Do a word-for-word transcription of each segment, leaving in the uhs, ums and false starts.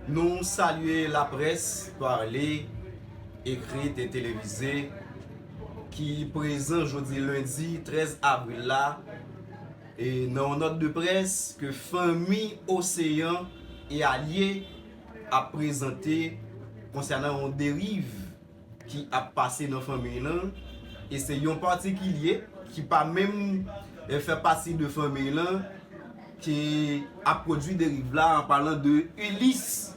Nou salye laprès, pale, ekrit e televize ki prezan jodi lendi trèz avril la, e nan yon nòt de près ke fanmi Oseyan e alye ap prezante konsènan yon deriv ki ap pase nan fanmiy lan, e se yon patikilye ki pa menm, e, fè pati de fanmiy lan ki ap pwodui deriv la, an palan de Ulysse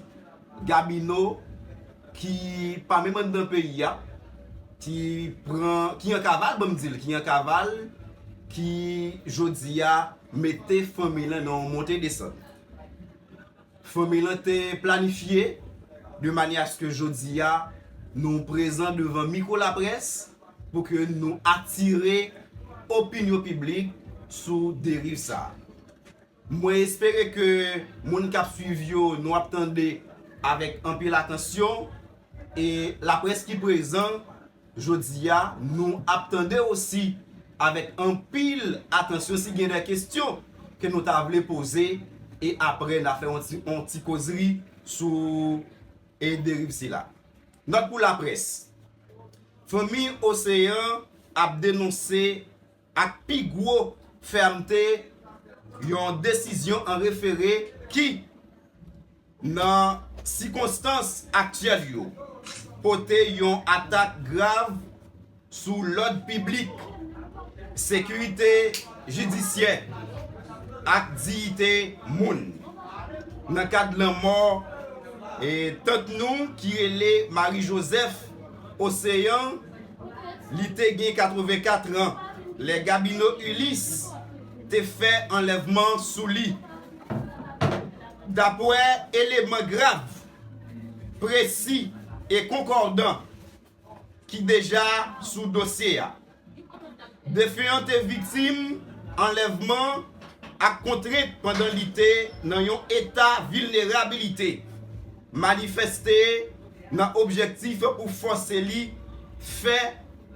Gabineau, ki pa menm anndan peyi a, ki pran, ki an kaval, ban m di l, ki an kaval, ki jodi a mete fanmiy lan nan yon monte desann. Fanmi lan te planifye de manyè aske jodi a nou prezan devan mikwo laprès pou ke nou atire opinyon piblik sou deriv sa a. Mwen espere ke moun k ap swiv yo, nou ap tande avèk anpil atansyon, e laprès ki prezan, jodi a, nou ap tande osi avèk anpil atansyon si gen de kesyon ke nou ta vle poze, e apre n a fè yon ti, yon ti kozri sou, e, deriv sila. Nòt pou laprès. Fanmi Oseyan ap denonse ak pi gwo fèmte yon desizyon an refere ki, nan sikonstans aktyèl yo, pote yon atak grav sou lòd piblik, sekirite jidisyè ak diyite moun. Nan kad lanmò, e, tant nou ki rele Marie Joseph Oseyan, li te gen katrevenkat an lè Gabineau Ulysse te fè anlèvman sou li. Dapwè eleman grav, presi e konkòdan ki deja sou dosye a, defen an te viktim anlèvman ak kontrent pandan li te nan yon eta vilnerabilite, manifeste nan objektif pou fòse li fè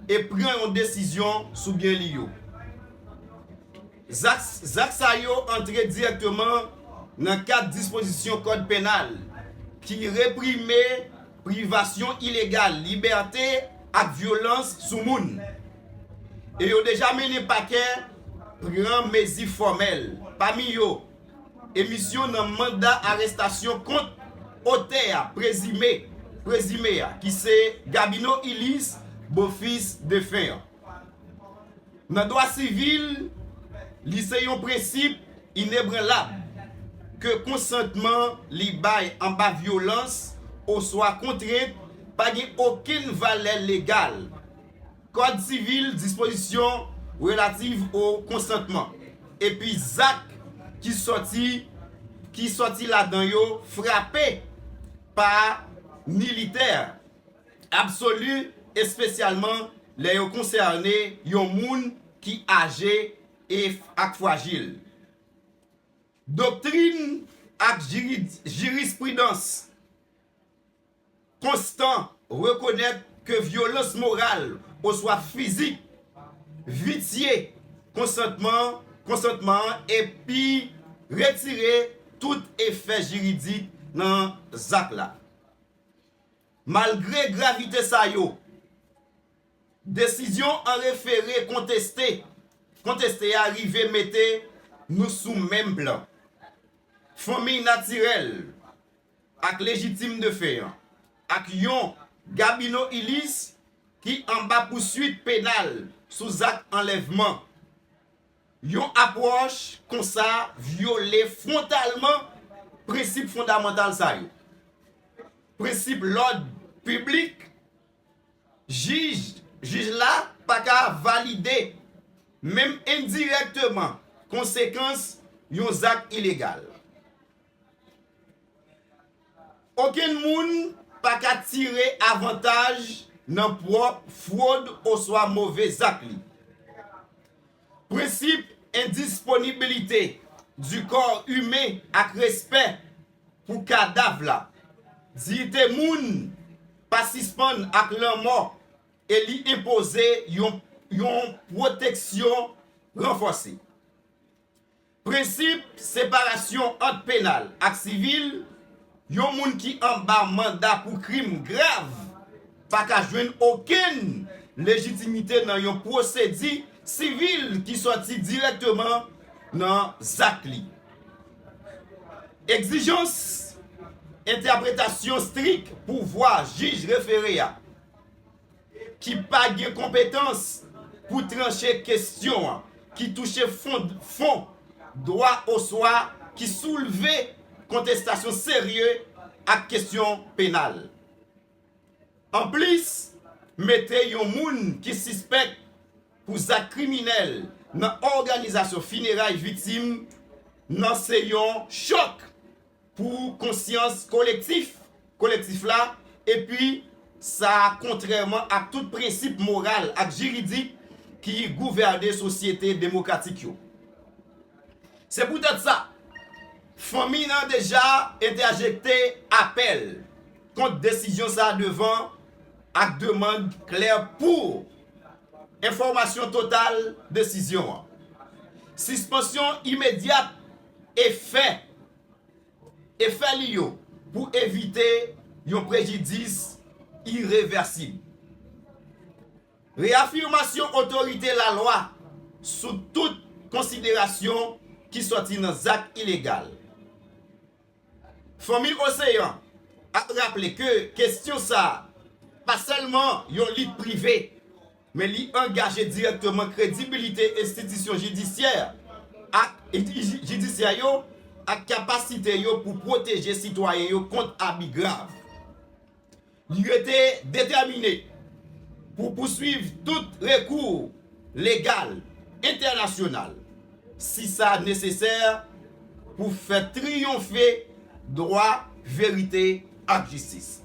e pran yon desizyon sou byen li yo. Zak, zak sa yo antre dirèkteman nan kad dispozisyon Kòd Penal ki reprime privasyon ilegal libète ak vyolans sou moun. E yo deja mennen pakè pran mezi fòmèl, pami yo emisyon nan manda arèstasyon kont otè a prezime, prezime a, ki se Gabineau Ulysse, bofis defen an. Nan dwa sivil, li se yon prensip inebranlab ke konsantman li bay anba vyolans oswa kontrent pa gen okenn valè legal. Kòd sivil, dispozisyon relativ o konsantman, epi zak ki sòti, ki sòti ladan yo frape pa nilitè absoli, espesyalman lè yo konsène yon moun ki aje e f-, ak frajil. Doktrin ak jiri-, jirispridans konstan rekonèt ke vyolans moral oswa fizik vitye konsantman, konsantman an epi retire tout efè jiridik nan zak la. Malgre gravite sa yo, desizyon an refere konteste, konteste a rive mete nou sou menm plan. Fanmi natirèl ak lejitim defen an, ak yon Gabineau Ulysse ki anba pouswit penal sou zak anlèvman. Yon apwòch konsa vyole fwontalman prensip fondamantal sa yo. Prensip lòd piblik, jij, jij la pa ka valide, menm endirèkteman, konsekans yon zak ilegal. Okenn moun pa ka tire avantaj nan pwòp fwod oswa move zak li. Prensip endisponibilite di kò imen ak respè pou kadav la. Diyite moun pa sispann ak lanmò e li enpoze yon, yon pwoteksyon ranfòse. Prensip separasyon ant penal ak sivil, Yon moun ki anba manda pou krim grav pa ka jwenn okenn lejitimite nan yon pwosedi sivil ki sòti dirèkteman nan zak li. Egzijans entèpretasyon strik pouvwa jij refere a, ki pa gen konpetans pou tranche kesyon an ki touche fon, fon dwa oswa ki soulve kontestasyon serye ak kesyon penal. Anplis, mete yon moun ki sispèk pou zak kriminèl nan òganizasyon fineray viktim nan se yon chòk pou konsyans kolektif, kolektif la, epi sa kontrèman ak tout prensip moral ak jiridik ki gouvène sosyete demokratik yo. Se poutèt sa, fanmi nan deja entèjekte apèl kont desizyon sa devan ak demann klè pou enfòmasyon total desizyon an, sispansyon imedyat efè efè li yo pou evite yon prejidis irevèsib. Reafimasyon otorite lalwa sou tout konsiderasyon ki sòti nan zak ilegal. Fanmi Oseyan ap raple ke kesyon sa a pa sèlman yon lit prive, men li angaje dirèkteman kredibilite enstitisyon jidisyè ak jidisyè yo ak kapasite yo pou pwoteje sitwayen yo kont abi grav. Li rete detèmine pou pouswiv tout rekou legal entènasyonal, si sa nesesè, pou fè triyonfe dwa, verite ak jistis.